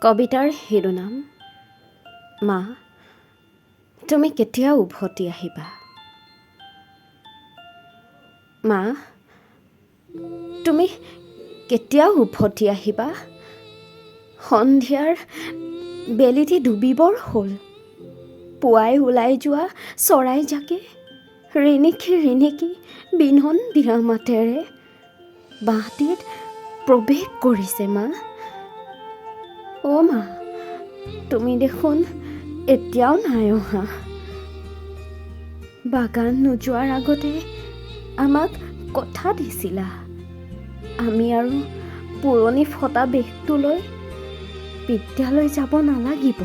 কবিতাৰ শিৰোনাম, মা তুমি কেতিয়া উভতি আহিবা? মা তুমি কেতিয়া উভতি আহিবা? সন্ধিয়াৰ বেলিটি ডুবিবৰ হ'ল। পুৱাই ওলাই যোৱা চৰাইজাকে ৰিণিকি ৰিণিকি বিনন দিয়া মাতেৰে বাঁহটিত প্ৰৱেশ কৰিছে। মা, অ' মা, তুমি দেখোন এতিয়াও নাই অহা। বাগান নোযোৱাৰ আগতে আমাক কথা দিছিলা, আমি আৰু পুৰণি ফটা বেগটো লৈ বিদ্যালয় যাব নালাগিব।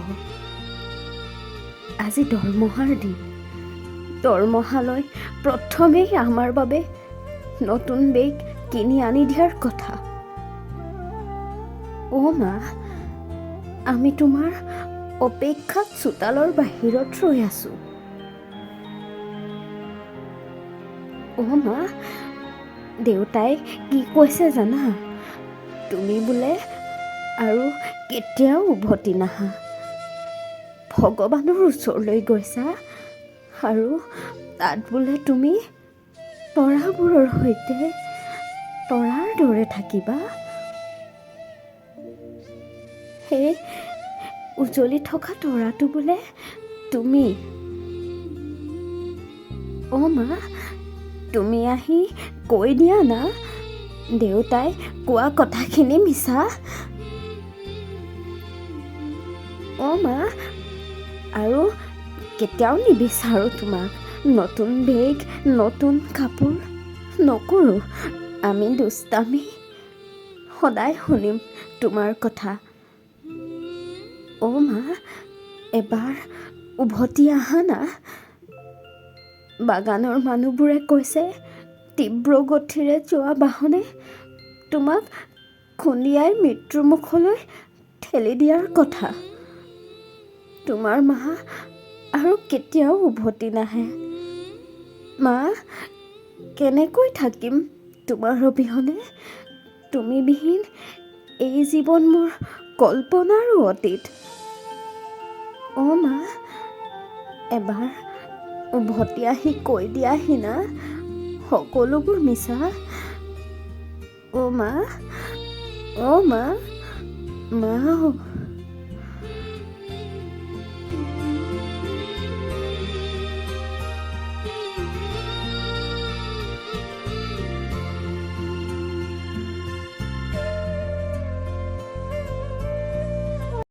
আজি দৰমহাৰ দিন। দৰমহা লৈ প্ৰথমেই আমাৰ বাবে নতুন বেগ কিনি আনি দিয়াৰ কথা। অ' মা, আমি তোমাৰ অপেক্ষাত চোতালৰ বাহিৰত ৰৈ আছোঁ। অ' মা, দেউতাই কি কৈছে জানা? তুমি বোলে আৰু কেতিয়াও উভতি নাহা, ভগৱানৰ ওচৰলৈ গৈছা আৰু তাত বোলে তুমি তৰাবোৰৰ সৈতে তৰাৰ দৰে থাকিবা। সেই উজলি থকা তৰাটো বোলে তুমি। অ' মা, তুমি আহি কৈ দিয়া না, দেউতাই কোৱা কথাখিনি মিছা। অ' মা, আৰু কেতিয়াও নিবিচাৰোঁ তোমাক নতুন বেগ, নতুন কাপোৰ। নকৰোঁ আমি দুষ্টামি, সদায় শুনিম তোমাৰ কথা। অ' মা, এবাৰ উভতি আহা না। বাগানৰ মানুহবোৰে কৈছে, তীব্ৰ গতিৰে যোৱা বাহনে তোমাক খুন্দিয়াই মৃত্যুমুখলৈ ঠেলি দিয়াৰ কথা। তোমাৰ মা আৰু কেতিয়াও উভতি নাহে। মা, কেনেকৈ থাকিম তোমাৰ অবিহনে? তুমিবিহীন এই জীৱন মোৰ কল্পনাৰো অতীত। অ' মা, এবাৰ উভতি আহি কৈ দিয়াহি না, সকলোবোৰ মিছা। অ' মা, অ' মা, মা অ'।